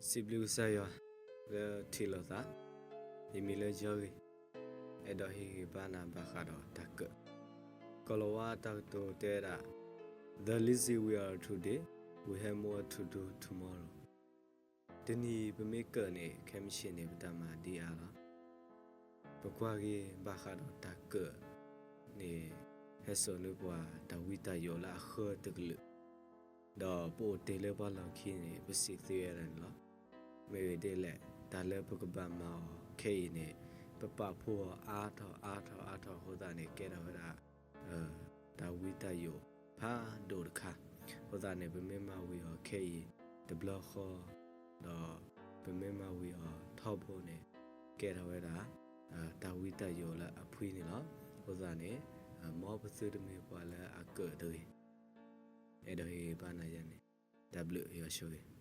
စံးဘျုးကစၢ်ယွၤလၢထံၣ်လိာ်သး, ယမံၤလၢယီဂ့ၤ, အဲၣ်ဒိးဟ့ၣ်ဂံၢ်ဘါနၤဘၣ်ဃးဒီးတၢ်ကၢၣ်. ကီၤလၤဝါတၢ်ကတိၤတဲဝဲဒၣ်, The lazy we are today, we have more to do tomorrow. တနံၤပမ့ၢ်ကၢၣ်န့ၣ် ခဲမုၢ်ဆ့ၣ်န့ၣ် ပတၢ်မၤဒံအါလီၤ. ပကွၢ်က့ၤဘၣ်ဃးဒီးတၢ်ကၢၣ်န့ၣ် ဟဲစိာ်န့ၢ်ပှၤတၢ်ဝံတၢ်ယိးလၢအဃၢတကလုာ်, ဒီးပအိၣ်တ့ၢ်လၢပှၤလီၢ်ခံန့ၣ် ပစံးသ့ဝဲဒၣ်န့ၣ်လီၤ. မ့ၢ်ဂ့ၢ်ဒ်လဲၣ်, တၢ်လၢပကဘၣ်မၤအီၤခဲအံၤန့ၣ် ပပာ်ဖှိၣ်အီၤအါထီၣ်အါထီၣ်အါထီၣ်အဃိသတးန့ၣ် ကဲထီၣ်ဝဲဒၣ် တၢ်ဝံတၢ်ယိးဖးဒိၣ်တခါ. အဃိသတးန့ၣ် ပမ့ၢ်မၤဝံၤအီၤခဲအံၤတဘျီဃီ, ဒီးပမ့ၢ်မၤဝံၤအီၤထီဘိန့ၣ် ကဲထီၣ်ဝဲဒၣ် တၢ်ဝံတၢ်ယိးလၢအဖှံန့ၣ်လီၤ. အဃိသတးန့ၣ် မ်ပသုတမ့ၢ်ပှၤလၢအကၢၣ်တဂ့ၤ. အဲၣ်ဒိးဟ့ၣ်ဂံၢ်ဘါနၤယၤန့ၣ်, တၢ်ဘျုးယွၤဆိၣ်ဂ့ၤ.